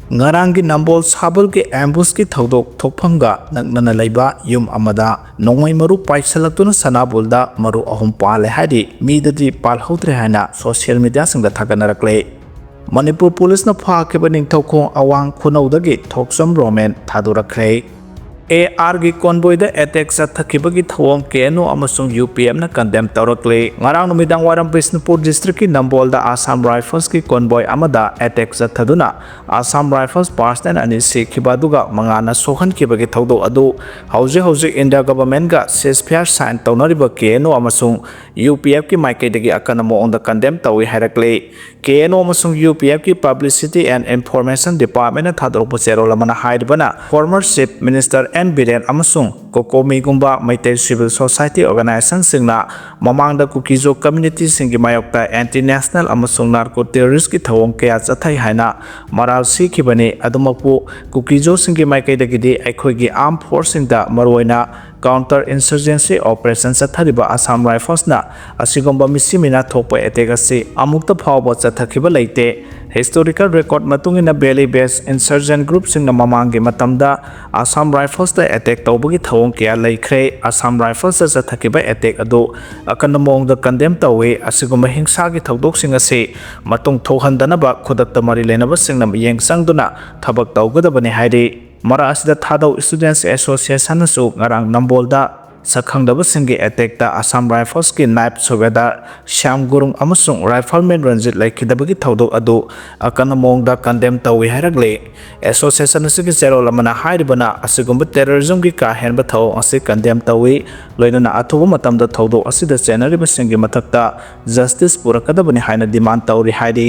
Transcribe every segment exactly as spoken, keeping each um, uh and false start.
ꯉꯔꯥꯡꯒꯤ ꯅꯝꯕꯣꯜ ꯁꯥꯕꯜꯒꯤ ꯑꯦꯝꯕꯨꯁꯀꯤ ꯊꯧꯗꯣꯛ ꯊꯣꯛꯐꯝꯒ ꯅꯛꯅꯅ ꯂꯩꯕ ꯌꯨꯝ ꯑꯃꯗ ꯅꯣꯡꯃꯩ ꯃꯔꯨ ꯄꯥꯏꯁꯤꯜꯂꯛꯇꯨꯅ ꯁꯅꯥꯕꯨꯜꯗ ꯃꯔꯨ ꯑꯍꯨꯝ ꯄꯥꯜꯂꯦ ꯍꯥꯏꯔꯤ꯫ ꯃꯤꯗꯗꯤ ꯄꯥꯜꯍꯧꯗ꯭ꯔꯦ ꯍꯥꯏꯅ ꯁꯣꯁꯤꯌꯦꯜ ꯃꯤꯗꯤꯌꯥꯁꯤꯡꯗ ꯊꯥꯒꯠꯅꯔꯛꯂꯦ꯫ ꯃꯅꯤꯄꯨꯔ ꯄꯨꯂꯤꯁꯅ ꯐꯥꯈꯤꯕ ꯅꯤꯡꯊꯧꯈꯣꯡ ꯑꯋꯥꯡ ꯈꯨꯅꯧꯗꯒꯤ ꯊꯣꯛꯆꯝ ꯔꯣꯃꯦꯟ ꯊꯥꯗꯣꯔꯛꯈ꯭ꯔꯦ꯫ ꯑꯦ ꯑꯥꯔꯒꯤ ꯀꯣꯟꯕꯣꯏꯗ ꯑꯦꯇꯦꯛ ꯆꯠꯊꯈꯤꯕꯒꯤ ꯊꯧꯑꯣꯡ ꯀꯦ ꯑꯦꯟ ꯑꯣ ꯑꯃꯁꯨꯡ ꯌꯨ ꯄꯤ ꯑꯦꯐꯅ ꯀꯟꯗꯦꯝ ꯇꯧꯔꯛꯂꯤ꯫ ꯉꯔꯥꯡ ꯅꯨꯃꯤꯗꯥꯡ ꯋꯥꯏꯔꯝ ꯕꯤꯁꯅꯨꯄꯨꯔ ꯗꯤꯁꯇ꯭ꯔꯤꯛꯀꯤ ꯅꯝꯕꯣꯜꯗ ꯑꯁꯥꯝ ꯔꯥꯏꯐꯜꯁꯀꯤ ꯀꯣꯟꯕꯣꯏ ꯑꯃꯗ ꯑꯦꯇꯦꯛ ꯆꯠꯊꯗꯨꯅ ꯑꯁꯥꯝ ꯔꯥꯏꯐꯜꯁ ꯄꯥꯔꯁꯅꯦꯜ ꯑꯅꯤ ꯁꯤꯈꯤꯕ ꯑꯗꯨꯒ ꯃꯉꯥꯅ ꯁꯣꯛꯍꯟꯈꯤꯕꯒꯤ ꯊꯧꯗꯣꯛ ꯑꯗꯨ ꯍꯧꯖꯤꯛ ꯍꯧꯖꯤꯛ ꯏꯟꯗꯤꯌꯥ ꯒꯚꯔꯟꯃꯦꯟꯠꯒ ꯁꯤꯖꯐꯌꯥꯔ ꯁꯥꯏꯟ ꯇꯧꯅꯔꯤꯕ ꯀꯦ ꯑꯦꯟ ꯑꯣ ꯑꯃꯁꯨꯡ ꯌꯨ ꯄꯤ ꯑꯦꯐꯀꯤ ꯃꯥꯏꯀꯩꯗꯒꯤ ꯑꯀꯟꯕ ꯃꯑꯣꯡꯗ ꯀꯟꯗꯦꯝ ꯇꯧꯏ ꯍꯥꯏꯔꯛꯂꯤ꯫ ꯀꯦ ꯑꯦꯟ ꯑꯣ ꯑꯃꯁꯨꯡ ꯌꯨ ꯄꯤ ꯑꯦꯐꯀꯤ ꯄꯕ꯭ꯂꯤꯁꯤꯇꯤ ꯑꯦꯟ ꯏꯟꯐꯣꯔꯃꯦꯁꯟ ꯗꯤꯄꯥꯔꯠꯃꯦꯟꯠꯅ ꯊꯥꯗꯣꯔꯛꯄ ꯆꯦꯔꯣꯜ ꯑꯃꯅ ꯍꯥꯏꯔꯤꯕꯅ, former chief minister N Biren ꯑꯃꯁꯨꯡ ꯀꯣꯀꯣꯃꯤꯒꯨꯝꯕ ꯃꯩꯇꯩ ꯁꯤꯚꯤꯜ ꯁꯣꯁꯥꯏꯇꯤ ꯑꯣꯔꯒꯅꯥꯏꯖꯦꯁꯟꯁꯤꯡꯅ ꯃꯃꯥꯡꯗ ꯀꯨꯀꯤꯖꯣ ꯀꯝꯌꯨꯅꯤꯇꯤꯁꯤꯡꯒꯤ ꯃꯥꯌꯣꯛꯇ ꯑꯦꯟꯇꯤ ꯅꯦꯁꯅꯦꯜ ꯑꯃꯁꯨꯡ ꯅꯥꯔꯀꯣ ꯇꯦꯔꯣꯔꯤꯁ꯭ꯠꯀꯤ ꯊꯧꯑꯣꯡ ꯀꯌꯥ ꯆꯠꯊꯩ ꯍꯥꯏꯅ ꯃꯔꯥꯜ ꯁꯤꯈꯤꯕꯅꯤ꯫ ꯑꯗꯨꯃꯛꯄꯨ ꯀꯨꯀꯤꯖꯣꯁꯤꯡꯒꯤ ꯃꯥꯏꯀꯩꯗꯒꯤꯗꯤ ꯑꯩꯈꯣꯏꯒꯤ ꯑꯥꯔꯝ ꯐꯣꯔꯁꯁꯤꯡꯗ, ꯃꯔꯨꯑꯣꯏꯅ ꯀꯥꯎꯟꯇꯔ ꯏꯟꯁꯔꯖꯦꯟꯁꯤ ꯑꯣꯄꯔꯦꯁꯟ ꯆꯠꯊꯔꯤꯕ ꯑꯁꯥꯝ ꯔꯥꯏꯐꯜꯁꯅ ꯑꯁꯤꯒꯨꯝꯕ ꯃꯤꯁꯤ ꯃꯤꯅꯥ ꯊꯣꯛꯄ ꯑꯦꯇꯦꯛ ꯑꯁꯤ ꯑꯃꯨꯛꯇ ꯐꯥꯎꯕ ꯆꯠꯊꯈꯤꯕ ꯂꯩꯇꯦ꯫ ꯍꯤꯁꯇꯣꯔꯤꯀꯦꯜ ꯔꯦꯀꯣꯔꯗ ꯃꯇꯨꯡ ꯏꯟꯅ, ꯚꯦꯂꯤ ꯕꯦꯁ ꯏꯟꯁꯔꯖꯦꯟ ꯒ꯭ꯔꯨꯞꯁꯤꯡꯅ ꯃꯃꯥꯡꯒꯤ ꯃꯇꯝꯗ ꯑꯁꯥꯝ ꯔꯥꯏꯐꯜꯁꯇ ꯑꯦꯇꯦꯛ ꯇꯧꯕꯒꯤ ꯊꯧꯑꯣꯡ ꯀꯌꯥ ꯂꯩꯈ꯭ꯔꯦ꯫ ꯑꯁꯥꯝ ꯔꯥꯏꯐꯜꯁꯇ ꯆꯠꯊꯈꯤꯕ ꯑꯦꯇꯦꯛ ꯑꯗꯨ ꯑꯀꯟꯕ ꯃꯑꯣꯡꯗ ꯀꯟꯗꯦꯝ ꯇꯧꯏ꯫ ꯑꯁꯤꯒꯨꯝꯕ ꯍꯤꯡꯁꯥꯒꯤ ꯊꯧꯗꯣꯛꯁꯤꯡ ꯑꯁꯤ ꯃꯇꯨꯡ ꯊꯣꯛꯍꯟꯗꯅꯕ ꯈꯨꯗꯛꯇ ꯃꯔꯤ ꯂꯩꯅꯕꯁꯤꯡꯅ ꯃꯤꯠꯌꯦꯡ ꯆꯪꯗꯨꯅ ꯊꯕꯛ ꯇꯧꯒꯗꯕꯅꯤ ꯍꯥꯏꯔꯤ꯫ ꯃꯔꯛ ꯑꯁꯤꯗ ꯊꯥꯗꯧ ꯁ꯭ꯇꯨꯗꯦꯟꯠꯁ ꯑꯦꯁꯣꯁꯤꯌꯦꯁꯟꯅꯁꯨ ꯉꯔꯥꯡ ꯅꯝꯕꯣꯜꯗ ꯁꯛꯈꯪꯗꯕꯁꯤꯡꯒꯤ ꯑꯦꯇꯦꯛꯇ ꯑꯁꯥꯝ ꯔꯥꯏꯐꯜꯁꯀꯤ ꯅꯥꯏꯕ ꯁꯨꯕꯦꯗꯥꯔ ꯁ꯭ꯌꯥꯝ ꯒꯨꯔꯨꯡ ꯑꯃꯁꯨꯡ ꯔꯥꯏꯐꯜꯃꯦꯟ ꯔꯟꯖꯤꯠ ꯂꯩꯈꯤꯗꯕꯒꯤ ꯊꯧꯗꯣꯛ ꯑꯗꯨ ꯑꯀꯟꯕ ꯃꯑꯣꯡꯗ ꯀꯟꯗꯦꯝ ꯇꯧꯏ ꯍꯥꯏꯔꯛꯂꯤ꯫ ꯑꯦꯁꯣꯁꯤꯌꯦꯁꯟ ꯑꯁꯤꯒꯤ ꯆꯦꯔꯣꯜ ꯑꯃꯅ ꯍꯥꯏꯔꯤꯕꯅ, ꯑꯁꯤꯒꯨꯝꯕ ꯇꯦꯔꯣꯔꯤꯖꯝꯒꯤ ꯀꯥ ꯍꯦꯟꯕ ꯊꯧꯑꯣꯡ ꯑꯁꯤ ꯀꯟꯗꯦꯝ ꯇꯧꯏ, ꯂꯣꯏꯅꯅ ꯑꯊꯨꯕ ꯃꯇꯝꯗ ꯊꯧꯗꯣꯛ ꯑꯁꯤꯗ ꯆꯦꯟꯅꯔꯤꯕꯁꯤꯡꯒꯤ ꯃꯊꯛꯇ ꯖꯁꯇꯤꯁ ꯄꯨꯔꯛꯀꯗꯕꯅꯤ ꯍꯥꯏꯅ ꯗꯤꯃꯥꯟ ꯇꯧꯔꯤ ꯍꯥꯏꯔꯤ꯫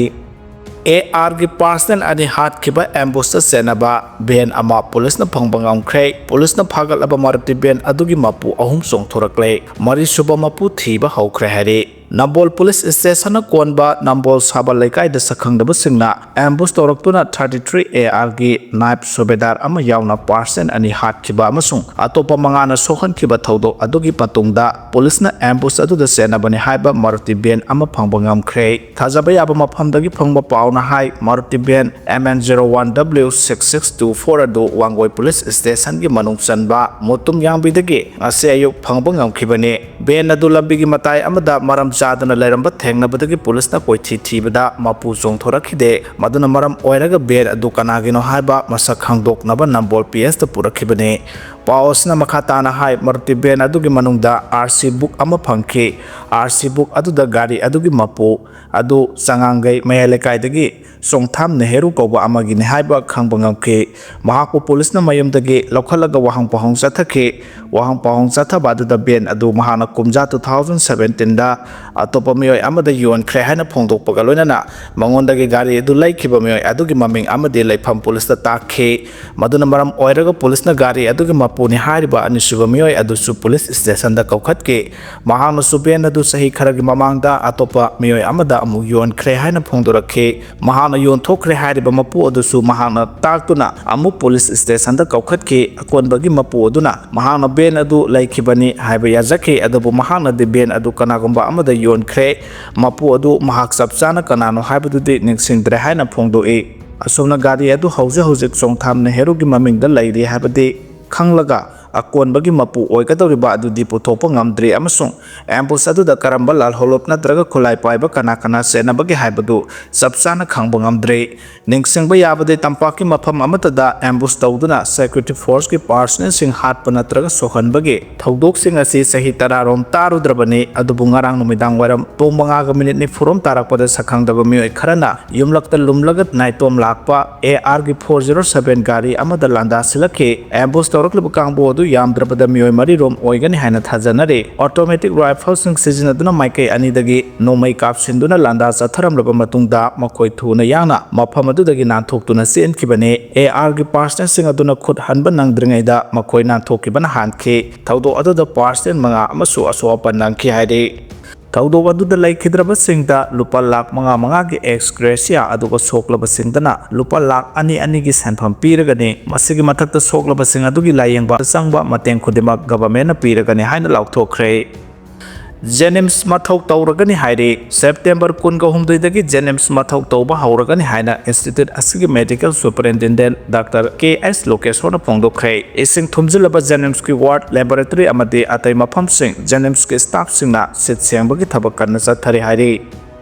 ꯑꯦ ꯑꯥꯔꯒꯤ ꯄꯥꯔꯁꯅꯦꯜ ꯑꯅꯤ ꯍꯥꯠꯈꯤꯕ ꯑꯦꯝꯕꯨꯁꯇ ꯆꯦꯟꯅꯕ ꯚꯦꯟ ꯑꯃ ꯄꯨꯂꯤꯁꯅ ꯐꯪꯕ ꯉꯝꯈ꯭ꯔꯦ꯫ ꯄꯨꯂꯤꯁꯅ ꯐꯥꯒꯠꯂꯕ ꯃꯥꯔꯨꯇꯤ ꯚꯦꯟ ꯑꯗꯨꯒꯤ ꯃꯄꯨ ꯑꯍꯨꯝ ꯆꯣꯡꯊꯣꯔꯛꯂꯦ꯫ ꯃꯔꯤꯁꯨꯕ ꯃꯄꯨ ꯊꯤꯕ ꯍꯧꯈ꯭ꯔꯦ ꯍꯥꯏꯔꯤ꯫ ꯅꯝꯕꯣꯜ ꯄꯨꯂꯤꯁ ꯁ꯭ꯇꯦꯁꯟꯅ ꯀꯣꯟꯕ ꯅꯝꯕꯣꯜ ꯁꯥꯕ ꯂꯩꯀꯥꯏꯗ ꯁꯛꯈꯪꯗꯕꯁꯤꯡꯅ ambush ꯇꯧꯔꯛꯇꯨꯅ thirty three A R ꯒꯤ ꯅꯥꯏꯕ ꯁꯨꯕꯦꯗꯥꯔ ꯑꯃ ꯌꯥꯎꯅ ꯄꯥꯔꯁꯟ ꯑꯅꯤ ꯍꯥꯠꯈꯤꯕ ꯑꯃꯁꯨꯡ ꯑꯇꯣꯞꯄ ꯃꯉꯥꯅ ꯁꯣꯛꯍꯟꯈꯤꯕ ꯊꯧꯗꯣꯛ ꯑꯗꯨꯒꯤ ꯃꯇꯨꯡꯗ ꯄꯨꯂꯤꯁꯅ ꯑꯦꯝꯕꯨꯁ ꯑꯗꯨꯗ ꯆꯦꯟꯅꯕꯅꯤ ꯍꯥꯏꯕ ꯃꯔꯨꯇꯤ ꯚꯦꯟ ꯑꯃ ꯐꯪꯕ ꯉꯝꯈ꯭ꯔꯦ꯫ ꯊꯥꯖꯕ ꯌꯥꯕ ꯃꯐꯝꯗꯒꯤ ꯐꯪꯕ ꯄꯥꯎꯅ ꯍꯥꯏ, ꯃꯔꯨꯇꯤ van M N zero one W six six two four ꯑꯗꯨ ꯋꯥꯡꯒꯣꯏ ꯄꯨꯂꯤꯁ ꯁ꯭ꯇꯦꯁꯟꯒꯤ ꯃꯅꯨꯡ ꯆꯟꯕ ꯃꯨꯇꯨꯝ ꯌꯥꯡꯕꯤꯗꯒꯤ ꯉꯁꯤ ꯑꯌꯨꯛ ꯐꯪꯕ ꯉꯝꯈꯤꯕꯅꯤ꯫ ꯚꯦꯟ ꯑꯗꯨ ꯂꯝꯕꯤꯒꯤ ꯃꯇꯥꯏ ꯑꯃꯗ ꯃꯔꯝ ꯆꯥꯗꯅ ꯂꯩꯔꯝꯕ ꯊꯦꯡꯅꯕꯗꯒꯤ ꯄꯨꯂꯤꯁꯅ ꯀꯣꯏꯊꯤ ꯊꯤꯕꯗ ꯃꯄꯨ ꯆꯣꯡꯊꯣꯔꯛꯈꯤꯗꯦ꯫ ꯃꯗꯨꯅ ꯃꯔꯝ ꯑꯣꯏꯔꯒ ꯚꯦꯟ ꯑꯗꯨ ꯀꯅꯥꯒꯤꯅꯣ ꯍꯥꯏꯕ ꯃꯁꯛ ꯈꯪꯗꯣꯛꯅꯕ ꯅꯝꯕꯣꯜ P S ꯇ ꯄꯨꯔꯛꯈꯤꯕꯅꯤ꯫ ꯄꯥꯎ ꯑꯁꯤꯅ ꯃꯈꯥ ꯇꯥꯅ ꯍꯥꯏ, ꯃꯔꯨꯇꯤ ꯚꯦꯟ ꯑꯗꯨꯒꯤ ꯃꯅꯨꯡꯗ R C book ꯑꯃ ꯐꯪꯈꯤ꯫ R C book ꯑꯗꯨꯗ ꯒꯥꯔꯤ ꯑꯗꯨꯒꯤ ꯃꯄꯨ ꯑꯗꯨ ꯆꯉꯥꯡꯒꯩ ꯃꯌꯥꯏ ꯂꯩꯀꯥꯏꯗꯒꯤ ꯆꯣꯡꯊꯥꯝ ꯅꯦꯍꯦꯔꯨ ꯀꯧꯕ ꯑꯃꯒꯤꯅꯤ ꯍꯥꯏꯕ ꯈꯪꯕ ꯉꯝꯈꯤ꯫ ꯃꯍꯥꯛꯄꯨ ꯄꯨꯂꯤꯁꯅ ꯃꯌꯨꯝꯗꯒꯤ ꯂꯧꯈꯠꯂꯒ ꯋꯥꯍꯪ ꯄꯥꯎꯍꯪ ꯆꯠꯊꯈꯤ꯫ ꯋꯥꯍꯪ ꯄꯥꯎꯍꯪ ꯆꯠꯊꯕ ꯑꯗꯨꯗ ꯚꯦꯟ ꯑꯗꯨ ꯃꯍꯥꯛꯅ ꯀꯨꯝꯖꯥ two thousand seventeen ꯗ ꯑꯇꯣꯞꯄ ꯃꯤꯑꯣꯏ ꯑꯃꯗ ꯌꯣꯟꯈ꯭ꯔꯦ ꯍꯥꯏꯅ ꯐꯣꯡꯗꯣꯛꯄꯒ ꯂꯣꯏꯅꯅ ꯃꯉꯣꯟꯗꯒꯤ ꯒꯥꯔꯤ ꯑꯗꯨ ꯂꯩꯈꯤꯕ ꯃꯤꯑꯣꯏ ꯑꯗꯨꯒꯤ ꯃꯃꯤꯡ ꯑꯃꯗꯤ ꯂꯩꯐꯝ ꯄꯨꯂꯤꯁꯇ ꯇꯥꯛꯈꯤ꯫ ꯃꯗꯨꯅ ꯃꯔꯝ ꯑꯣꯏꯔꯒ ꯄꯨꯂꯤꯁꯅ ꯒꯥꯔꯤ ꯑꯗꯨꯒꯤ ꯃꯄꯨꯅꯤ ꯍꯥꯏꯔꯤꯕ ꯑꯅꯤꯁꯨꯕ ꯃꯤꯑꯣꯏ ꯑꯗꯨꯁꯨ ꯄꯨꯂꯤꯁ ꯁ꯭ꯇꯦꯁꯟꯗ ꯀꯧꯈꯠꯈꯤ꯫ ꯃꯍꯥꯛꯅꯁꯨ ꯚꯦꯟ ꯑꯗꯨ ꯆꯍꯤ ꯈꯔꯒꯤ ꯃꯃꯥꯡꯗ ꯑꯇꯣꯞꯄ ꯃꯤꯑꯣꯏ ꯑꯃꯗ ꯑꯃꯨꯛ ꯌꯣꯟꯈ꯭ꯔꯦ ꯍꯥꯏꯅ ꯐꯣꯡꯗꯣꯔꯛꯈꯤ꯫ ꯃꯍꯥꯛꯅ ꯌꯣꯟꯊꯣꯛꯈ꯭ꯔꯦ ꯍꯥꯏꯔꯤꯕ ꯃꯄꯨ ꯑꯗꯨꯁꯨ ꯃꯍꯥꯛꯅ ꯇꯥꯛꯇꯨꯅ ꯑꯃꯨꯛ ꯄꯨꯂꯤꯁ ꯁ꯭ꯇꯦꯁꯟꯗ ꯀꯧꯈꯠꯈꯤ꯫ ꯑꯀꯣꯟꯕꯒꯤ ꯃꯄꯨ ꯑꯗꯨꯅ ꯃꯍꯥꯛꯅ ꯚꯦꯟ ꯑꯗꯨ ꯂꯩꯈꯤꯕꯅꯤ ꯍꯥꯏꯕ ꯌꯥꯖꯈꯤ, ꯑꯗꯨꯕꯨ ꯃꯍꯥꯛꯅꯗꯤ ꯚꯦꯟ ꯑꯗꯨ ꯀꯅꯥꯒꯨꯝꯕ ꯑꯃꯗ ꯌꯣꯟꯈ꯭ꯔꯦ꯫ ꯃꯄꯨ ꯑꯗꯨ ꯃꯍꯥꯛ ꯆꯞ ꯆꯥꯅ ꯀꯅꯥꯅꯣ ꯍꯥꯏꯕꯗꯨꯗꯤ ꯅꯤꯡꯁꯤꯡꯗ꯭ꯔꯦ ꯍꯥꯏꯅ ꯐꯣꯡꯗꯣꯛꯏ꯫ ꯑꯁꯨꯝꯅ ꯒꯥꯔꯤ ꯑꯗꯨ ꯍꯧꯖꯤꯛ ꯍꯧꯖꯤꯛ ꯆꯣꯡꯊꯥꯝ ꯅꯦꯍꯦꯔꯨꯒꯤ ꯃꯃꯤꯡꯗ ꯂꯩꯔꯤ ꯍꯥꯏꯕꯗꯤ ꯈꯪꯂꯒ, ꯑꯀꯣꯟꯕꯒꯤ ꯃꯄꯨ ꯑꯣꯏꯒꯗꯧꯔꯤꯕ ꯑꯗꯨꯗꯤ ꯄꯨꯊꯣꯛꯄ ꯉꯝꯗ꯭ꯔꯤ ꯑꯃꯁꯨꯡ ꯑꯦꯝꯕꯨꯁ ꯑꯗꯨꯗ ꯀꯔꯝꯕ ꯂꯥꯜꯍꯧꯂꯨꯞ ꯅꯠꯇ꯭ꯔꯒ ꯈꯨꯠꯂꯥꯏ ꯄꯥꯏꯕ ꯀꯅꯥ ꯀꯅꯥ ꯆꯦꯟꯅꯕꯒꯦ ꯍꯥꯏꯕꯗꯨ ꯆꯞ ꯆꯥꯅ ꯈꯪꯕ ꯉꯝꯗ꯭ꯔꯤ꯫ ꯅꯤꯡꯁꯤꯡꯕ ꯌꯥꯕꯗꯤ, ꯇꯝꯄꯥꯛꯀꯤ ꯃꯐꯝ ꯑꯃꯠꯇꯗ ꯑꯦꯝꯕꯨꯁ ꯇꯧꯗꯨꯅ ꯁꯦꯀ꯭ꯌꯨꯔꯤꯇꯤ ꯐꯣꯔꯁꯀꯤ ꯄꯥꯔꯁꯅꯦꯜꯁꯤꯡ ꯍꯥꯠꯄ ꯅꯠꯇ꯭ꯔꯒ ꯁꯣꯛꯍꯟꯕꯒꯤ ꯊꯧꯗꯣꯛꯁꯤꯡ ꯑꯁꯤ ꯆꯍꯤ ꯇꯔꯥꯔꯣꯝ ꯇꯥꯔꯨꯗ꯭ꯔꯕꯅꯤ꯫ ꯑꯗꯨꯕꯨ ꯉꯔꯥꯡ ꯅꯨꯃꯤꯗꯥꯡ ꯋꯥꯏꯔꯝ ꯄꯨꯡ ꯃꯉꯥꯒ ꯃꯤꯅꯤꯠ ꯅꯤꯐꯨꯔꯣꯝ ꯇꯥꯔꯛꯄꯗ ꯁꯛꯈꯪꯗꯕ ꯃꯤꯑꯣꯏ ꯈꯔꯅ ꯌꯨꯝꯂꯛꯇ ꯂꯨꯝꯂꯒ ꯅꯥꯏꯇꯣꯝ ꯂꯥꯛꯄ A R ꯒꯤ four zero seven ꯒꯥꯔꯤ ꯑꯃꯗ ꯂꯥꯟꯗꯥꯁꯤꯜꯂꯛꯈꯤ꯫ ꯑꯦꯝꯕꯨꯁ ꯇꯧꯔꯛꯂꯤꯕ ꯀꯥꯡꯕꯨ ꯑꯗꯨ ꯌꯥꯝꯗ꯭ꯔꯕꯗ ꯃꯤꯑꯣꯏ ꯃꯔꯤꯔꯣꯝ ꯑꯣꯏꯒꯅꯤ ꯍꯥꯏꯅ ꯊꯥꯖꯅꯔꯤ꯫ ꯑꯣꯇꯣꯃꯦꯇꯤꯛ ꯔꯥꯏꯐꯜꯁꯤꯡ ꯁꯤꯖꯤꯟꯅꯗꯨꯅ ꯃꯥꯏꯀꯩ ꯑꯅꯤꯗꯒꯤ ꯅꯣꯡꯃꯩ ꯀꯥꯞꯁꯤꯟꯗꯨꯅ ꯂꯥꯟꯗꯥ ꯆꯠꯊꯔꯝꯂꯕ ꯃꯇꯨꯡꯗ ꯃꯈꯣꯏ ꯊꯨꯅ ꯌꯥꯡꯅ ꯃꯐꯝ ꯑꯗꯨꯗꯒꯤ ꯅꯥꯟꯊꯣꯛꯇꯨꯅ ꯆꯦꯟꯈꯤꯕꯅꯤ꯫ A R ꯒꯤ ꯄꯥꯔꯁꯅꯦꯜꯁꯤꯡ ꯑꯗꯨꯅ ꯈꯨꯠ ꯍꯟꯕ ꯅꯪꯗ꯭ꯔꯤꯉꯩꯗ ꯃꯈꯣꯏ ꯅꯥꯟꯊꯣꯛꯈꯤꯕꯅ ꯍꯥꯟꯈꯤ꯫ ꯊꯧꯗꯣꯛ ꯑꯗꯨꯗ ꯄꯥꯔꯁꯅꯦꯜ ꯃꯉꯥ ꯑꯃꯁꯨ ꯑꯁꯣꯛ ꯑꯄꯟ ꯅꯪꯈꯤ ꯍꯥꯏꯔꯤ꯫ ꯊꯧꯗꯣꯛ ꯑꯗꯨꯗ ꯂꯩꯈꯤꯗ꯭ꯔꯕꯁꯤꯡꯗ ꯂꯨꯄꯥ ꯂꯥꯈ ꯃꯉꯥ ꯃꯉꯥꯒꯤ ꯑꯦꯛꯁ ꯒ꯭ꯔꯦꯁꯤꯌꯥ, ꯑꯗꯨꯒ ꯁꯣꯛꯂꯕꯁꯤꯡꯗꯅ ꯂꯨꯄꯥ ꯂꯥꯈ ꯑꯅꯤ ꯑꯅꯤꯒꯤ ꯁꯦꯟꯐꯝ ꯄꯤꯔꯒꯅꯤ꯫ ꯃꯁꯤꯒꯤ ꯃꯊꯛꯇ ꯁꯣꯛꯂꯕꯁꯤꯡ ꯑꯗꯨꯒꯤ ꯂꯥꯌꯦꯡꯕ ꯆꯪꯕ ꯃꯇꯦꯡ ꯈꯨꯗꯤꯡꯃꯛ ꯒꯚꯔꯟꯃꯦꯟꯠꯅ ꯄꯤꯔꯒꯅꯤ ꯍꯥꯏꯅ ꯂꯥꯎꯊꯣꯛꯈ꯭ꯔꯦ꯫ ꯖꯦꯅꯤꯝꯁ ꯃꯊꯧ ꯇꯧꯔꯒꯅꯤ ꯍꯥꯏꯔꯤ꯫ ꯁꯦꯞꯇꯦꯝꯕꯔ ꯀꯨꯟꯒ ꯍꯨꯝꯗꯣꯏꯗꯒꯤ ꯖꯦꯅꯤꯝꯁ ꯃꯊꯧ ꯇꯧꯕ ꯍꯧꯔꯒꯅꯤ ꯍꯥꯏꯅ ꯏꯟꯁꯇꯤꯇ꯭ꯌꯨꯠ ꯑꯁꯤꯒꯤ ꯃꯦꯗꯤꯀꯦꯜ ꯁꯨꯄꯔꯤꯟꯇꯦꯟꯗꯦꯟꯠ ꯗꯥꯛꯇꯔ ꯀꯦ ꯑꯦꯁ ꯂꯣꯀꯦꯁꯣꯔꯅ ꯐꯣꯡꯗꯣꯛꯈ꯭ꯔꯦ꯫ ꯏꯁꯤꯡ ꯊꯨꯝꯖꯤꯜꯂꯕ ꯖꯦꯅꯤꯝꯁꯀꯤ ꯋꯥꯔꯗ, ꯂꯦꯕꯣꯔꯦꯇꯔꯤ ꯑꯃꯗꯤ ꯑꯇꯩ ꯃꯐꯝꯁꯤꯡ ꯖꯦꯅꯤꯝꯁꯀꯤ ꯁ꯭ꯇꯥꯐꯁꯤꯡꯅ ꯁꯤꯠ ꯁꯦꯡꯕꯒꯤ ꯊꯕꯛ ꯀꯟꯅ ꯆꯠꯊꯔꯤ ꯍꯥꯏꯔꯤ꯫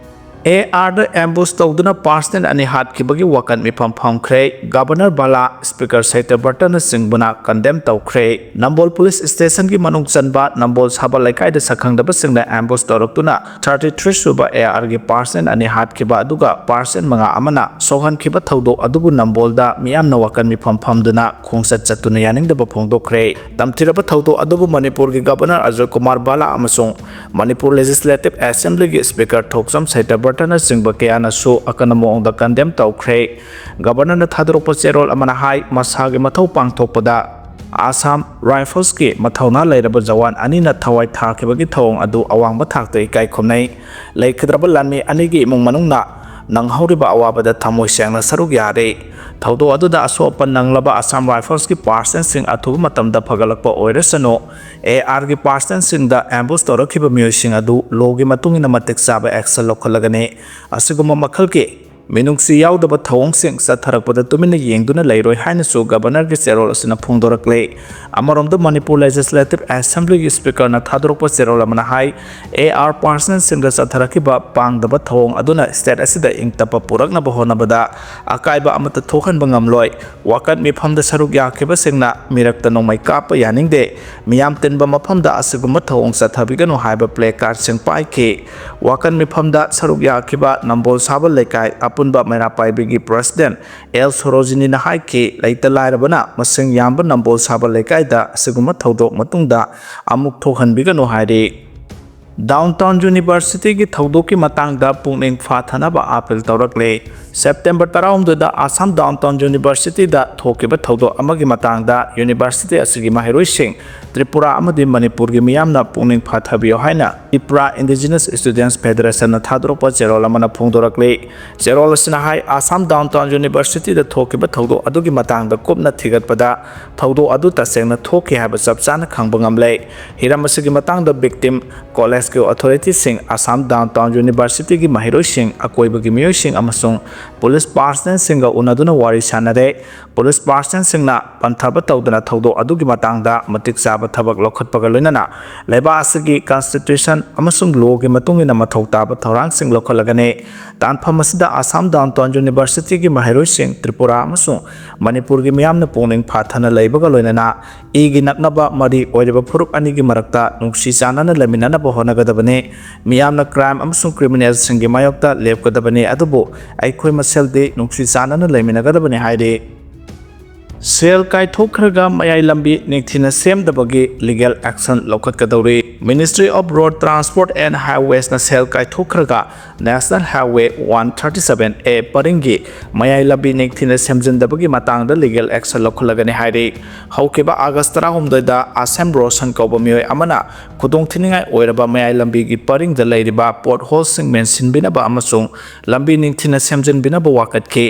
ꯑꯦ ꯑꯥꯔꯗ ꯑꯦꯝꯕꯨꯁ ꯇꯧꯗꯨꯅ ꯄꯥꯔꯁꯟ ꯑꯅꯤ ꯍꯥꯠꯈꯤꯕꯒꯤ ꯋꯥꯀꯠ ꯃꯤꯐꯝ ꯐꯝꯈ꯭ꯔꯦ꯫ ꯒꯚꯔꯅꯔ ꯕꯥꯂꯥ, ꯁ꯭ꯄꯤꯀꯔ ꯁꯇ꯭ꯌꯕ꯭ꯔꯇꯅꯆꯤꯡꯕꯅ ꯀꯟꯗꯦꯝ ꯇꯧꯈ꯭ꯔꯦ꯫ ꯅꯝꯕꯣꯜ ꯄꯨꯂꯤꯁ ꯁ꯭ꯇꯦꯁꯟꯒꯤ ꯃꯅꯨꯡ ꯆꯟꯕ ꯅꯝꯕꯣꯜ ꯁꯥꯕꯜ ꯂꯩꯀꯥꯏꯗ ꯁꯛꯈꯪꯗꯕꯁꯤꯡꯅ ꯑꯦꯝꯕꯨꯁ ꯇꯧꯔꯛꯇꯨꯅ ꯊꯥꯔꯇꯤ ꯊ꯭ꯔꯤ ꯁꯨꯕ ꯑꯦ ꯑꯥꯔꯒꯤ ꯄꯥꯔꯁꯟ ꯑꯅꯤ ꯍꯥꯠꯈꯤꯕ ꯑꯗꯨꯒ ꯄꯥꯔꯁꯟ ꯃꯉꯥ ꯑꯃꯅ ꯁꯣꯛꯍꯟꯈꯤꯕ ꯊꯧꯗꯣꯛ ꯑꯗꯨꯕꯨ ꯅꯝꯕꯣꯜꯗ ꯃꯤꯌꯥꯝꯅ ꯋꯥꯀꯠ ꯃꯤꯐꯝ ꯐꯝꯗꯨꯅ ꯈꯣꯡꯆꯠ ꯆꯠꯇꯨꯅ ꯌꯥꯅꯤꯡꯗꯕ ꯐꯣꯡꯗꯣꯛꯈ꯭ꯔꯦ꯫ ꯇꯝꯊꯤꯔꯕ ꯊꯧꯗꯣꯛ ꯑꯗꯨꯕꯨ ꯃꯅꯤꯄꯨꯔꯒꯤ ꯒꯚꯔꯅꯔ ꯑꯖꯣꯏ ꯀꯨꯃꯥꯔ ꯕꯥꯂꯥ ꯑꯃꯁꯨꯡ ꯃꯅꯤꯄꯨꯔ ꯂꯦꯖꯤꯁꯂꯦꯇꯤꯚ ꯑꯦꯁꯦꯝꯕ꯭ꯂꯤꯒꯤ ꯁ꯭ꯄꯤꯀꯔ ꯊꯣꯛꯆꯝ ꯁꯇ꯭ꯌꯕ꯭ꯔꯇꯅꯆꯤꯡꯕ ꯀꯌꯥꯅꯁꯨ ꯑꯀꯟꯕ ꯃꯑꯣꯡꯗ ꯀꯟꯗꯦꯝ ꯇꯧꯈ꯭ꯔꯦ꯫ ꯒꯚꯔꯅꯔꯅ ꯊꯥꯗꯣꯔꯛꯄ ꯆꯦꯔꯣꯜ ꯑꯃꯅ ꯍꯥꯏ, ꯃꯁꯥꯒꯤ ꯃꯊꯧ ꯄꯥꯡꯊꯣꯛꯄꯗ ꯑꯁꯥꯝ ꯔꯥꯏꯐꯜꯁꯀꯤ ꯃꯊꯧꯅꯥ ꯂꯩꯔꯕ ꯖꯋꯥꯟ ꯑꯅꯤꯅ ꯊꯋꯥꯏ ꯊꯥꯈꯤꯕꯒꯤ ꯊꯧꯑꯣꯡ ꯑꯗꯨ ꯑꯋꯥꯡꯕ ꯊꯥꯛꯇ ꯏꯀꯥꯏ ꯈꯨꯝꯅꯩ꯫ ꯂꯩꯈꯤꯗ꯭ꯔꯕ ꯂꯥꯟꯃꯤ ꯑꯅꯤꯒꯤ ꯏꯃꯨꯡ ꯃꯅꯨꯡꯅ ꯅꯪꯍꯧꯔꯤꯕ ꯑꯋꯥꯕꯗ ꯊꯃꯣꯏ ꯁꯦꯡꯅ ꯁꯔꯨꯛ ꯌꯥꯔꯤ꯫ ꯊꯧꯗꯣꯛ ꯑꯗꯨꯗ ꯑꯁꯣꯛ ꯑꯄꯟ ꯅꯪꯂꯕ ꯑꯁꯥꯝ ꯔꯥꯏꯐꯜꯁꯀꯤ ꯄꯥꯔꯁꯟꯁꯤꯡ ꯑꯊꯨꯕ ꯃꯇꯝꯗ ꯐꯒꯠꯂꯛꯄ ꯑꯣꯏꯔꯁꯅꯨ꯫ ꯑꯦ ꯑꯥꯔꯒꯤ ꯄꯥꯔꯁꯟꯁꯤꯡꯗ ꯑꯦꯝꯕꯨꯁ ꯇꯧꯔꯛꯈꯤꯕ ꯃꯤꯑꯣꯏꯁꯤꯡ ꯑꯗꯨ ꯂꯣꯒꯤ ꯃꯇꯨꯡ ꯏꯟꯅ ꯃꯇꯤꯛ ꯆꯥꯕ ꯑꯦꯛꯁꯟ ꯂꯧꯈꯠꯂꯒꯅꯤ꯫ ꯑꯁꯤꯒꯨꯝꯕ ꯃꯈꯜꯒꯤ ꯃꯤꯅꯨꯡꯁꯤ ꯌꯥꯎꯗꯕ ꯊꯧꯑꯣꯡꯁꯤꯡ ꯆꯠꯊꯔꯛꯄꯗ ꯇꯨꯃꯤꯟꯅ ꯌꯦꯡꯗꯨꯅ ꯂꯩꯔꯣꯏ ꯍꯥꯏꯅꯁꯨ ꯒꯚꯔꯅꯔꯒꯤ ꯆꯦꯔꯣꯜ ꯑꯁꯤꯅ ꯐꯣꯡꯗꯣꯔꯛꯂꯦ꯫ ꯑꯃꯔꯣꯝꯗ ꯃꯅꯤꯄꯨꯔ ꯂꯦꯖꯤꯁꯂꯦꯇꯤꯚ ꯑꯦꯁꯦꯝꯕ꯭ꯂꯤꯒꯤ ꯁ꯭ꯄꯤꯀꯔꯅ ꯊꯥꯗꯣꯔꯛꯄ ꯆꯦꯔꯣꯜ ꯑꯃꯅ ꯍꯥꯏ, ꯑꯦ ꯑꯥꯔ ꯄꯥꯔꯁꯟꯁꯤꯡꯗ ꯆꯠꯊꯔꯛꯈꯤꯕ ꯄꯥꯡꯗꯕ ꯊꯧꯑꯣꯡ ꯑꯗꯨꯅ ꯁ꯭ꯇꯦꯠ ꯑꯁꯤꯗ ꯏꯪ ꯇꯞꯄ ꯄꯨꯔꯛꯅꯕ ꯍꯣꯠꯅꯕꯗ ꯑꯀꯥꯏꯕ ꯑꯃꯠꯇ ꯊꯣꯛꯍꯟꯕ ꯉꯝꯂꯣꯏ꯫ ꯋꯥꯀꯠ ꯃꯤꯐꯝꯗ ꯁꯔꯨꯛ ꯌꯥꯈꯤꯕꯁꯤꯡꯅ ꯃꯤꯔꯛꯇ ꯅꯣꯡꯃꯩ ꯀꯥꯞꯄ ꯌꯥꯅꯤꯡꯗꯦ꯫ ꯃꯤꯌꯥꯝ ꯇꯤꯟꯕ ꯃꯐꯝꯗ ꯑꯁꯤꯒꯨꯝꯕ ꯊꯧꯑꯣꯡ ꯆꯠꯊꯕꯤꯒꯅꯨ ꯍꯥꯏꯕ ꯄ꯭ꯂꯦ ꯀꯥꯔꯗꯁꯤꯡ ꯄꯥꯏꯈꯤ꯫ ꯋꯥꯀꯠ ꯃꯤꯐꯝꯗ ꯁꯔꯨꯛ ꯌꯥꯈꯤꯕ ꯅꯝꯕꯣꯜ ꯁꯥꯕꯜ ꯂꯩꯀꯥꯏ ꯑꯄꯨꯟꯕ ꯃꯩꯔꯥ ꯄꯥꯏꯕꯤꯒꯤ ꯄ꯭ꯔꯁꯤꯗꯦꯟꯠ ꯑꯦꯜ ꯁꯣꯔꯣꯖꯤꯅꯤꯅ ꯍꯥꯏꯈꯤ, ꯂꯩꯇ ꯂꯥꯏꯔꯕꯅ ꯃꯁꯤꯡ ꯌꯥꯝꯕ ꯅꯝꯕꯣꯜ ꯁꯥꯕꯜ ꯂꯩꯀꯥꯏꯗ ꯑꯁꯤꯒꯨꯝꯕ ꯊꯧꯗꯣꯛ ꯃꯇꯨꯡꯗ ꯑꯃꯨꯛ ꯊꯣꯛꯍꯟꯕꯤꯒꯅꯨ ꯍꯥꯏꯔꯤ꯫ ꯗꯥꯎꯟꯇꯥꯎꯟ ꯌꯨꯅꯤꯚꯔꯁꯤꯇꯤꯒꯤ ꯊꯧꯗꯣꯛꯀꯤ ꯃꯇꯥꯡꯗ ꯄꯨꯛꯅꯤꯡ ꯐꯥꯊꯅꯕ ꯑꯥꯄꯤꯜ ꯇꯧꯔꯛꯂꯦ꯫ ꯁꯦꯞꯇꯦꯝꯕꯔ ꯇꯔꯥꯍꯨꯝꯗꯣꯏꯗ ꯑꯁꯥꯝ ꯗꯥꯎꯟ ꯇꯥꯎꯟ ꯌꯨꯅꯤꯚꯔꯁꯤꯇꯤꯗ ꯊꯣꯛꯈꯤꯕ ꯊꯧꯗꯣꯛ ꯑꯃꯒꯤ ꯃꯇꯥꯡꯗ ꯌꯨꯅꯤꯚꯔꯁꯤꯇꯤ ꯑꯁꯤꯒꯤ ꯃꯍꯩꯔꯣꯏꯁꯤꯡ, ꯇ꯭ꯔꯤꯄꯨꯔꯥ ꯑꯃꯗꯤ ꯃꯅꯤꯄꯨꯔꯒꯤ ꯃꯤꯌꯥꯝꯅ ꯄꯨꯛꯅꯤꯡ ꯐꯥꯊꯕꯤꯌꯨ ꯍꯥꯏꯅ ꯇ꯭ꯔꯤꯄꯨꯔꯥ ꯏꯟꯗꯤꯖꯤꯅꯁ ꯁ꯭ꯇꯨꯗꯦꯟꯠꯁ ꯐꯦꯗꯔꯦꯁꯟꯅ ꯊꯥꯗꯣꯔꯛꯄ ꯆꯦꯔꯣꯜ ꯑꯃꯅ ꯐꯣꯡꯗꯣꯔꯛꯂꯤ꯫ ꯆꯦꯔꯣꯜ ꯑꯁꯤꯅ ꯍꯥꯏ, ꯑꯁꯥꯝ ꯗꯥꯎꯟ ꯇꯥꯎꯟ ꯌꯨꯅꯤꯚꯔꯁꯤꯇꯤꯗ ꯊꯣꯛꯈꯤꯕ ꯊꯧꯗꯣꯛ ꯑꯗꯨꯒꯤ ꯃꯇꯥꯡꯗ ꯀꯨꯞꯅ ꯊꯤꯒꯠꯄꯗ, ꯊꯧꯗꯣꯛ ꯑꯗꯨ ꯇꯁꯦꯡꯅ ꯊꯣꯛꯈꯤ ꯍꯥꯏꯕ ꯆꯞ ꯆꯥꯅ ꯈꯪꯕ ꯉꯝꯂꯦ꯫ ꯍꯤꯔꯝ ꯑꯁꯤꯒꯤ ꯃꯇꯥꯡꯗ ꯚꯤꯛꯇꯤꯝ, ꯀꯣꯂꯦꯖꯀꯤ ꯑꯣꯊꯣꯔꯤꯇꯤꯁꯤꯡ, ꯑꯁꯥꯝ ꯗꯥꯎꯟ ꯇꯥꯎꯟ ꯌꯨꯅꯤꯚꯔꯁꯤꯇꯤꯒꯤ ꯃꯍꯩꯔꯣꯏꯁꯤꯡ, ꯑꯀꯣꯏꯕꯒꯤ ꯃꯤꯑꯣꯏꯁꯤꯡ ꯑꯃꯁꯨꯡ ꯄꯨꯂꯤꯁ ꯄꯥꯔꯁꯅꯦꯜꯁꯤꯡꯒ ꯎꯅꯗꯨꯅ ꯋꯥꯔꯤ ꯁꯥꯟꯅꯔꯦ꯫ ꯄꯨꯂꯤꯁ ꯄꯥꯔꯁꯅꯦꯜꯁꯤꯡꯅ ꯄꯟꯊꯕ ꯇꯧꯗꯅ ꯊꯧꯗꯣꯛ ꯑꯗꯨꯒꯤ ꯃꯇꯥꯡꯗ ꯃꯇꯤꯛ ꯆꯥꯕ ꯊꯕꯛ ꯂꯧꯈꯠꯄꯒ ꯂꯣꯏꯅꯅ ꯂꯩꯕꯥꯛ ꯑꯁꯤꯒꯤ ꯀꯟꯁꯇꯤꯇ꯭ꯌꯨꯁꯟ ꯑꯃꯁꯨꯡ ꯂꯣꯒꯤ ꯃꯇꯨꯡ ꯏꯟꯅ ꯃꯊꯧ ꯇꯥꯕ ꯊꯧꯔꯥꯡꯁꯤꯡ ꯂꯧꯈꯠꯂꯒꯅꯤ꯫ ꯇꯥꯟꯐꯝ ꯑꯁꯤꯗ ꯑꯁꯥꯝ ꯗꯥꯎꯟ ꯇꯥꯎꯟ ꯌꯨꯅꯤꯚꯔꯁꯤꯇꯤꯒꯤ ꯃꯍꯩꯔꯣꯏꯁꯤꯡ, ꯇ꯭ꯔꯤꯄꯨꯔꯥ ꯑꯃꯁꯨꯡ ꯃꯅꯤꯄꯨꯔꯒꯤ ꯃꯤꯌꯥꯝꯅ ꯄꯨꯛꯅꯤꯡ ꯐꯥꯊꯅ ꯂꯩꯕꯒ ꯂꯣꯏꯅꯅ ꯏꯒꯤ ꯅꯛꯅꯕ ꯃꯔꯤ ꯑꯣꯏꯔꯤꯕ ꯐꯨꯔꯨꯞ ꯑꯅꯤꯒꯤ ꯃꯔꯛꯇ ꯅꯨꯡꯁꯤ ꯆꯥꯟꯅꯅ ꯂꯩꯃꯤꯟꯅꯅꯕ ꯍꯣꯠꯅꯒꯗꯕꯅꯤ꯫ ꯃꯤꯌꯥꯝꯅ ꯀ꯭ꯔꯥꯏꯝ ꯑꯃꯁꯨꯡ ꯀ꯭ꯔꯤꯃꯤꯅꯦꯜꯁꯤꯡꯒꯤ ꯃꯥꯌꯣꯛꯇ ꯂꯦꯞꯀꯗꯕꯅꯤ, ꯑꯗꯨꯕꯨ ꯑꯩꯈꯣꯏ ꯃꯁꯦꯜꯗꯤ ꯅꯨꯡꯁꯤ ꯆꯥꯟꯅꯅ ꯂꯩꯃꯤꯟꯅꯒꯗꯕꯅꯤ ꯍꯥꯏꯔꯤ꯫ ꯁꯦꯜ ꯀꯥꯏꯊꯣꯛꯈ꯭ꯔꯒ ꯃꯌꯥꯏ ꯂꯝꯕꯤ ꯅꯤꯡꯊꯤꯅ ꯁꯦꯝꯗꯕꯒꯤ ꯂꯤꯒꯦꯜ ꯑꯦꯛꯁꯟ ꯂꯧꯈꯠꯀꯗꯧꯔꯤ꯫ Ministry of Road Transport and Highwaysꯅ ꯁꯦꯜ ꯀꯥꯏꯊꯣꯛꯈ꯭ꯔꯒ National Highway one thirty seven A ꯄꯔꯤꯡꯒꯤ ꯃꯌꯥꯏ ꯂꯝꯕꯤ ꯅꯤꯡꯊꯤꯅ ꯁꯦꯝꯖꯤꯟꯗꯕꯒꯤ ꯃꯇꯥꯡꯗ ꯂꯤꯒꯦꯜ ꯑꯦꯛꯁꯟ ꯂꯧꯈꯠꯂꯒꯅꯤ ꯍꯥꯏꯔꯤ꯫ ꯍꯧꯈꯤꯕ ꯑꯥꯒꯁ ꯇꯔꯥꯍꯨꯝꯗꯣꯏꯗ ꯑꯁꯦꯝ ꯔꯣꯁꯟ ꯀꯧꯕ ꯃꯤꯑꯣꯏ ꯑꯃꯅ ꯈꯨꯗꯣꯡꯊꯤꯅꯤꯡꯉꯥꯏ ꯑꯣꯏꯔꯕ ꯃꯌꯥꯏ ꯂꯝꯕꯤꯒꯤ ꯄꯔꯤꯡꯗ ꯂꯩꯔꯤꯕ ꯄꯣꯠꯍꯣꯜꯁꯤꯡ ꯃꯦꯟꯁꯤꯟꯕꯤꯅꯕ ꯑꯃꯁꯨꯡ ꯂꯝꯕꯤ ꯅꯤꯡꯊꯤꯅ ꯁꯦꯝꯖꯤꯟꯕꯤꯅꯕ ꯋꯥꯀꯠꯈꯤ꯫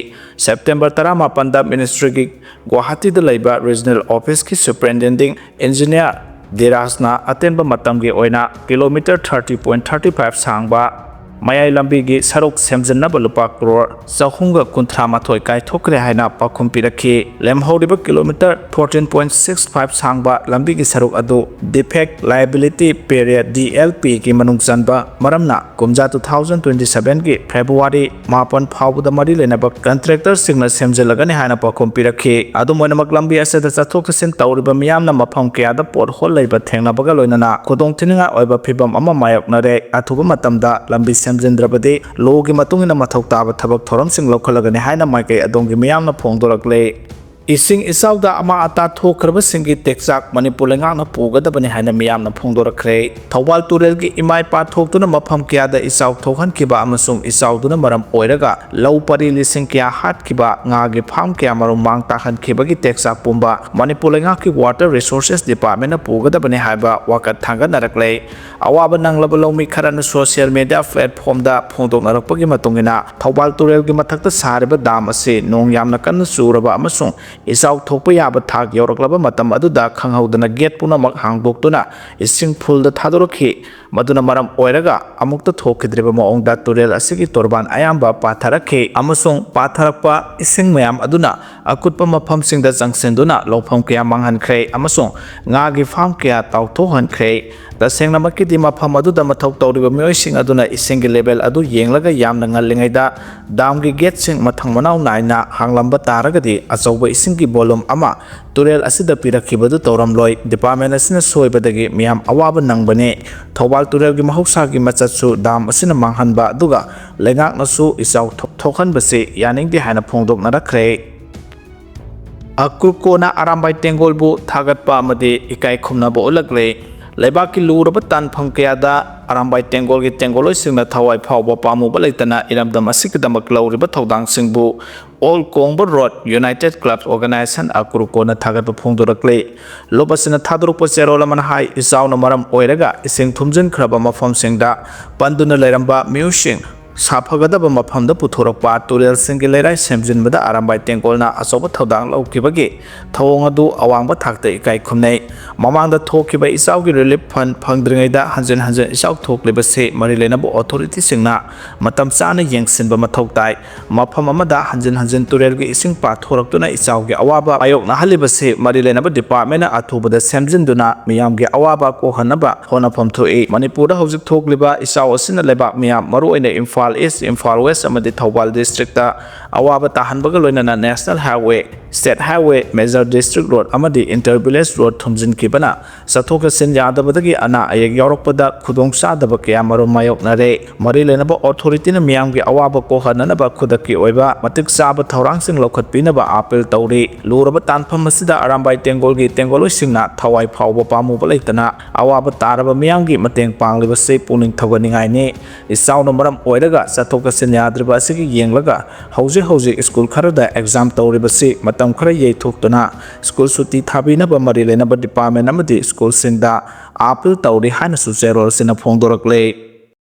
ꯁꯦꯞꯇꯦꯝꯕꯔ ꯇꯔꯥꯃꯥꯄꯟꯗ ꯃꯤꯅꯤꯁꯇ꯭ꯔꯤꯒꯤ ꯒꯨꯋꯥꯍꯥꯇꯤꯗ ꯂꯩꯕ ꯔꯤꯖꯅꯦꯜ ꯑꯣꯐꯤꯁꯀꯤ ꯁꯨꯄꯔꯤꯟꯇꯦꯟꯗꯤꯡ ꯏꯟꯖꯤꯅꯤꯌꯥꯔ ꯙꯤꯔꯥꯖꯅ ꯑꯇꯦꯟꯕ ꯃꯇꯝꯒꯤ ꯑꯣꯏꯅ kilometre thirty point thirty five ꯁꯥꯡꯕ ꯃꯌꯥꯏ ꯂꯝꯕꯤꯒꯤ ꯁꯔꯨꯛ ꯁꯦꯝꯖꯤꯟꯅꯕ ꯂꯨꯄꯥ ꯀ꯭ꯔꯣꯔ ꯆꯍꯨꯝꯒ ꯀꯨꯟꯊ꯭ꯔꯥ ꯃꯥꯊꯣꯏ ꯀꯥꯏꯊꯣꯛꯈ꯭ꯔꯦ ꯍꯥꯏꯅ ꯄꯥꯎꯈꯨꯝ ꯄꯤꯔꯛꯈꯤ꯫ ꯂꯦꯝꯍꯧꯔꯤꯕ kilometre fourteen point six five ꯁꯥꯡꯕ ꯂꯝꯕꯤꯒꯤ ꯁꯔꯨꯛ ꯑꯗꯨ Defect Liability Period, D L P ꯒꯤ ꯃꯅꯨꯡ ꯆꯟꯕ ꯃꯔꯝꯅ ꯀꯨꯝꯖꯥ two thousand twenty seven ꯒꯤ ꯐꯦꯕ꯭ꯔꯨꯋꯥꯔꯤ ꯃꯥꯄꯟ ꯐꯥꯎꯕꯗ ꯃꯔꯤ ꯂꯩꯅꯕ ꯀꯟꯇ꯭ꯔꯦꯛꯇꯔꯁꯤꯡꯅ ꯁꯦꯝꯖꯤꯜꯂꯒꯅꯤ ꯍꯥꯏꯅ ꯄꯥꯎꯈꯨꯝ ꯄꯤꯔꯛꯈꯤ꯫ ꯑꯗꯨꯝ ꯑꯣꯏꯅꯃꯛ, ꯂꯝꯕꯤ ꯑꯁꯤꯗ ꯆꯠꯊꯣꯛ ꯆꯠꯁꯤꯟ ꯇꯧꯔꯤꯕ ꯃꯤꯌꯥꯝꯅ ꯃꯐꯝ ꯀꯌꯥꯗ ꯄꯣꯠꯍꯣꯜ ꯂꯩꯕ ꯊꯦꯡꯅꯕꯒ ꯂꯣꯏꯅꯅ ꯈꯨꯗꯣꯡꯊꯤꯅꯤꯡꯉꯥꯏ ꯑꯣꯏꯕ ꯐꯤꯚꯝ ꯑꯃ ꯃꯥꯌꯣꯛꯅꯔꯦ꯫ ꯑꯊꯨꯕ ꯃꯇꯝꯗ ꯂꯝꯕꯤ ꯁꯦꯝꯖꯤꯟꯗ꯭ꯔꯕꯗꯤ ꯂꯣꯒꯤ ꯃꯇꯨꯡ ꯏꯟꯅ ꯃꯊꯧ ꯇꯥꯕ ꯊꯕꯛ ꯊꯧꯔꯝꯁꯤꯡ ꯂꯧꯈꯠꯂꯒꯅꯤ ꯍꯥꯏꯅ ꯃꯥꯏꯀꯩ ꯑꯗꯣꯝꯒꯤ ꯃꯤꯌꯥꯝꯅ ꯐꯣꯡꯗꯣꯔꯛꯂꯦ꯫ ꯏꯁꯤꯡ ꯏꯆꯥꯎꯗ ꯑꯃꯥ ꯑꯇꯥ ꯊꯣꯛꯈ꯭ꯔꯕꯁꯤꯡꯒꯤ ꯇꯦꯛꯆꯥꯛ ꯃꯅꯤꯄꯨꯔ ꯂꯩꯉꯥꯛꯅ ꯄꯨꯒꯗꯕꯅꯤ ꯍꯥꯏꯅ ꯃꯤꯌꯥꯝꯅ ꯐꯣꯡꯗꯣꯔꯛꯈ꯭ꯔꯦ꯫ ꯊꯧꯕꯥꯜ ꯇꯨꯔꯦꯜꯒꯤ ꯏꯃꯥ ꯏꯄꯥ ꯊꯣꯛꯇꯨꯅ ꯃꯐꯝ ꯀꯌꯥꯗ ꯏꯆꯥꯎ ꯊꯣꯛꯍꯟꯈꯤꯕ ꯑꯃꯁꯨꯡ ꯏꯆꯥꯎꯗꯨꯅ ꯃꯔꯝ ꯑꯣꯏꯔꯒ ꯂꯧ ꯄꯔꯤ ꯂꯤꯁꯤꯡ ꯀꯌꯥ ꯍꯥꯠꯈꯤꯕ, ꯉꯥꯒꯤ ꯐꯥꯔꯝ ꯀꯌꯥꯃꯔꯨꯝ ꯃꯥꯡ ꯇꯥꯛꯍꯟꯈꯤꯕꯒꯤ ꯇꯦꯛꯆꯥꯛ ꯄꯨꯝꯕ ꯃꯅꯤꯄꯨꯔ ꯂꯩꯉꯥꯛꯀꯤ Water Resources Departmentꯅ ꯄꯨꯒꯗꯕꯅꯤ ꯍꯥꯏꯕ ꯋꯥꯀꯠ ꯊꯥꯡꯒꯠꯅꯔꯛꯂꯦ꯫ ꯑꯋꯥꯕ ꯅꯪꯂꯕ ꯂꯧꯃꯤ ꯈꯔꯅ social media platformꯗ ꯐꯣꯡꯗꯣꯛꯅꯔꯛꯄꯒꯤ ꯃꯇꯨꯡ ꯏꯟꯅ, ꯊꯧꯕꯥꯜ ꯇꯨꯔꯦꯜꯒꯤ ꯃꯊꯛꯇ ꯁꯥꯔꯤꯕ dam ꯑꯁꯤ ꯅꯣꯡ ꯌꯥꯝꯅ ꯀꯟꯅ ꯆꯨꯔꯕ ꯑꯃꯁꯨꯡ ꯏꯆꯥꯎ ꯊꯣꯛꯄ ꯌꯥꯕ ꯊꯥꯛ ꯌꯧꯔꯛꯂꯕ ꯃꯇꯝ ꯑꯗꯨꯗ ꯈꯪꯍꯧꯗꯅ gate ꯄꯨꯝꯅꯃꯛ ꯍꯥꯡꯗꯣꯛꯇꯨꯅ ꯏꯁꯤꯡ fullꯗ ꯊꯥꯗꯣꯔꯛꯈꯤ꯫ ꯃꯗꯨꯅ ꯃꯔꯝ ꯑꯣꯏꯔꯒ ꯑꯃꯨꯛꯇ ꯊꯣꯛꯈꯤꯗ꯭ꯔꯤꯕ ꯃꯑꯣꯡꯗ ꯇꯨꯔꯦꯜ ꯑꯁꯤꯒꯤ ꯇꯣꯔꯕꯥꯟ ꯑꯌꯥꯝꯕ ꯄꯥꯊꯔꯛꯈꯤ ꯑꯃꯁꯨꯡ ꯄꯥꯊꯔꯛꯄ ꯏꯁꯤꯡ ꯃꯌꯥꯝ ꯑꯗꯨꯅ ꯑꯀꯨꯠꯄ ꯃꯐꯝꯁꯤꯡꯗ ꯆꯪꯁꯤꯟꯗꯨꯅ ꯂꯧꯐꯝ ꯀꯌꯥ ꯃꯥꯡꯍꯟꯈ꯭ꯔꯦ ꯑꯃꯁꯨꯡ ꯉꯥꯒꯤ farm ꯀꯌꯥ ꯇꯥꯎꯊꯣꯛꯍꯟꯈ꯭ꯔꯦ꯫ ꯇꯁꯦꯡꯅꯃꯛꯀꯤꯗꯤ ꯃꯐꯝ ꯑꯗꯨꯗ ꯃꯊꯧ ꯇꯧꯔꯤꯕ ꯃꯤꯑꯣꯏꯁꯤꯡ ꯑꯗꯨꯅ ꯏꯁꯤꯡꯒꯤ level ꯑꯗꯨ ꯌꯦꯡꯂꯒ ꯌꯥꯝꯅ ꯉꯜꯂꯤꯉꯩꯗ damꯒꯤ gateꯁꯤꯡ ꯃꯊꯪ ꯃꯅꯥꯎ ꯅꯥꯏꯅ ꯍꯥꯡꯂꯝꯕ ꯇꯥꯔꯒꯗꯤ ꯑꯆꯧꯕ ꯏꯁꯤꯡꯒꯤ volume ꯑꯃ ꯇꯨꯔꯦꯜ ꯑꯁꯤꯗ ꯄꯤꯔꯛꯈꯤꯕꯗꯨ ꯇꯧꯔꯝꯂꯣꯏ꯫ Department ꯑꯁꯤꯅ ꯁꯣꯏꯕꯗꯒꯤ ꯃꯤꯌꯥꯝ ꯑꯋꯥꯕ ꯅꯪꯕꯅꯤ꯫ ꯊꯧꯕꯥꯜ ꯇꯨꯔꯦꯜꯒꯤ ꯃꯍꯧꯁꯥꯒꯤ ꯃꯆꯠꯁꯨ dam ꯑꯁꯤꯅ ꯃꯥꯡꯍꯟꯕ ꯑꯗꯨꯒ ꯂꯩꯉꯥꯛꯅꯁꯨ ꯏꯆꯥꯎ ꯊꯣꯛ-, ꯊꯣꯛꯍꯟꯕꯁꯤ ꯌꯥꯅꯤꯡꯗꯦ ꯍꯥꯏꯅ ꯐꯣꯡꯗꯣꯛꯅꯔꯛꯈ꯭ꯔꯦ꯫ ꯑꯀ꯭ꯔꯨꯀꯣꯅ ꯑꯔꯥꯝꯕꯥꯏ ꯇꯦꯡꯒꯣꯜꯕꯨ ꯊꯥꯒꯠꯄ ꯑꯃꯗꯤ ꯏꯀꯥꯏ ꯈꯨꯝꯅꯕ ꯎꯠꯂꯛꯂꯦ꯫ ꯂꯩꯕꯥꯛꯀꯤ ꯂꯨꯔꯕ ꯇꯥꯟꯐꯝ ꯀꯌꯥꯗ ꯑꯔꯥꯝꯕꯥꯏ ꯇꯦꯡꯒꯣꯜꯒꯤ ꯇꯦꯡꯒꯣꯜꯂꯣꯏꯁꯤꯡꯅ ꯊꯋꯥꯏ ꯐꯥꯎꯕ ꯄꯥꯝꯃꯨꯕ ꯂꯩꯇꯅ ꯏꯔꯝꯗꯝ ꯑꯁꯤꯒꯤꯗꯃꯛ ꯂꯧꯔꯤꯕ ꯊꯧꯗꯥꯡꯁꯤꯡꯕꯨ All Kongba Road United Clubs Organization ꯑꯀ꯭ꯔꯨꯀꯣꯅ ꯊꯥꯒꯠꯄ ꯐꯣꯡꯗꯣꯔꯛꯂꯤ꯫ ꯂꯨꯞ ꯑꯁꯤꯅ ꯊꯥꯗꯣꯔꯛꯄ ꯆꯦꯔꯣꯜ ꯑꯃꯅ ꯍꯥꯏ, ꯏꯆꯥꯎꯅ ꯃꯔꯝ ꯑꯣꯏꯔꯒ ꯏꯁꯤꯡ ꯊꯨꯝꯖꯤꯟꯈ꯭ꯔꯕ ꯃꯐꯝꯁꯤꯡꯗ ꯄꯟꯗꯨꯅ ꯂꯩꯔꯝꯕ ꯃꯤꯑꯣꯏꯁꯤꯡ ꯁꯥꯐꯒꯗꯕ ꯃꯐꯝꯗ ꯄꯨꯊꯣꯔꯛꯄ ꯇꯨꯔꯦꯜꯁꯤꯡꯒꯤ ꯂꯩꯔꯥꯏ ꯁꯦꯝꯖꯤꯟꯕꯗ ꯑꯔꯥꯝꯕꯥꯏ ꯇꯦꯡꯒꯣꯜꯅ ꯑꯆꯧꯕ ꯊꯧꯗꯥꯡ ꯂꯧꯈꯤꯕꯒꯤ ꯊꯧꯑꯣꯡ ꯑꯗꯨ ꯑꯋꯥꯡꯕ ꯊꯥꯛꯇ ꯏꯀꯥꯏ ꯈꯨꯝꯅꯩ꯫ ꯃꯃꯥꯡꯗ ꯊꯣꯛꯈꯤꯕ ꯏꯆꯥꯎꯒꯤ relief fund ꯐꯪꯗ꯭ꯔꯤꯉꯩꯗ ꯍꯟꯖꯤꯟ ꯍꯟꯖꯤꯟ ꯏꯆꯥꯎ ꯊꯣꯛꯂꯤꯕꯁꯤ ꯃꯔꯤ ꯂꯩꯅꯕ authorityꯁꯤꯡꯅ ꯃꯇꯝ ꯆꯥꯅ ꯌꯦꯡꯁꯤꯟꯕ ꯃꯊꯧ ꯇꯥꯏ꯫ ꯃꯐꯝ ꯑꯃꯗ ꯍꯟꯖꯤꯟ ꯍꯟꯖꯤꯟ ꯇꯨꯔꯦꯜꯒꯤ ꯏꯁꯤꯡ ꯄꯥꯊꯣꯔꯛꯇꯨꯅ ꯏꯆꯥꯎꯒꯤ ꯑꯋꯥꯕ ꯃꯥꯌꯣꯛꯅꯍꯜꯂꯤꯕꯁꯤ ꯃꯔꯤ ꯂꯩꯅꯕ departmentꯅ ꯑꯊꯨꯕꯗ ꯁꯦꯝꯖꯤꯟꯗꯨꯅ ꯃꯤꯌꯥꯝꯒꯤ ꯑꯋꯥꯕ ꯀꯣꯛꯍꯟꯅꯕ ꯍꯣꯠꯅꯐꯝ ꯊꯣꯛꯏ꯫ ꯃꯅꯤꯄꯨꯔꯗ ꯍꯧꯖꯤꯛ ꯊꯣꯛꯂꯤꯕ ꯏꯆꯥꯎ ꯑꯁꯤꯅ ꯂꯩꯕꯥꯛ ꯃꯤꯌꯥꯝ, ꯃꯔꯨꯑꯣꯏꯅ ꯏꯝꯐꯥꯜ ꯏꯝꯐꯥꯜ ꯏꯁ, ꯏꯝꯐꯥꯜ ꯋꯦꯁ ꯑꯃꯗꯤ ꯊꯧꯕꯥꯜ ꯗꯤꯁꯇ꯭ꯔꯤꯛꯇ ꯑꯋꯥꯕ ꯇꯥꯍꯟꯕꯒ ꯂꯣꯏꯅꯅ national highway, state highway, major district road ꯑꯃꯗꯤ ꯏꯟꯇꯔ ꯚꯤꯂꯦꯖ ꯔꯣꯗ ꯊꯨꯝꯖꯤꯟꯈꯤꯕꯅ ꯆꯠꯊꯣꯛ ꯆꯠꯁꯤꯟ ꯌꯥꯗꯕꯗꯒꯤ ꯑꯅꯥ ꯑꯌꯦꯛ ꯌꯥꯎꯔꯛꯄꯗ ꯈꯨꯗꯣꯡꯆꯥꯗꯕ ꯀꯌꯥ ꯃꯔꯨꯝ ꯃꯥꯌꯣꯛꯅꯔꯦ꯫ ꯃꯔꯤ ꯂꯩꯅꯕ ꯑꯣꯊꯣꯔꯤꯇꯤꯅ ꯃꯤꯌꯥꯝꯒꯤ ꯑꯋꯥꯕ ꯀꯣꯛꯍꯟꯅꯅꯕ ꯈꯨꯗꯛꯀꯤ ꯑꯣꯏꯕ ꯃꯇꯤꯛ ꯆꯥꯕ ꯊꯧꯔꯥꯡꯁꯤꯡ ꯂꯧꯈꯠꯄꯤꯅꯕ ꯑꯥꯄꯤꯜ ꯇꯧꯔꯤ꯫ ꯂꯨꯔꯕ ꯇꯥꯟꯐꯝ ꯑꯁꯤꯗ ꯑꯔꯥꯝꯕꯥꯏ ꯇꯦꯡꯒꯣꯜꯒꯤ ꯇꯦꯡꯒꯣꯜꯂꯣꯏꯁꯤꯡꯅ ꯊꯋꯥꯏ ꯐꯥꯎꯕ ꯄꯥꯝꯃꯨꯕ ꯂꯩꯇꯅ ꯑꯋꯥꯕ ꯇꯥꯔꯕ ꯃꯤꯌꯥꯝꯒꯤ ꯃꯇꯦꯡ ꯄꯥꯡꯂꯤꯕꯁꯤ ꯄꯨꯛꯅꯤꯡ ꯊꯧꯒꯠꯅꯤꯡꯉꯥꯏꯅꯤ꯫ ꯏꯆꯥꯎꯅ ꯃꯔꯝ ꯑꯣꯏꯔꯒ ꯆꯠꯊꯣꯛ ꯆꯠꯁꯤꯟ ꯌꯥꯗ꯭ꯔꯤꯕ ꯑꯁꯤꯒꯤ ꯌꯦꯡꯂꯒ ꯍꯧꯖꯤꯛ ꯍꯧꯖꯤꯛ ꯁ꯭ꯀꯨꯜ ꯈꯔꯗ ꯑꯦꯛꯖꯥꯝ ꯇꯧꯔꯤꯕꯁꯤ ꯃꯇꯝ ꯈꯔ ꯌꯩꯊꯣꯛꯇꯨꯅ ꯁ꯭ꯀꯨꯜ ꯁꯨꯇꯤ ꯊꯥꯕꯤꯅꯕ ꯃꯔꯤ ꯂꯩꯅꯕ ꯗꯤꯄꯥꯔꯠꯃꯦꯟ ꯑꯃꯗꯤ ꯁ꯭ꯀꯨꯜꯁꯤꯡꯗ ꯑꯥꯄꯤꯜ ꯇꯧꯔꯤ ꯍꯥꯏꯅꯁꯨ ꯆꯦꯔꯣꯜ ꯑꯁꯤꯅ ꯐꯣꯡꯗꯣꯔꯛꯂꯦ꯫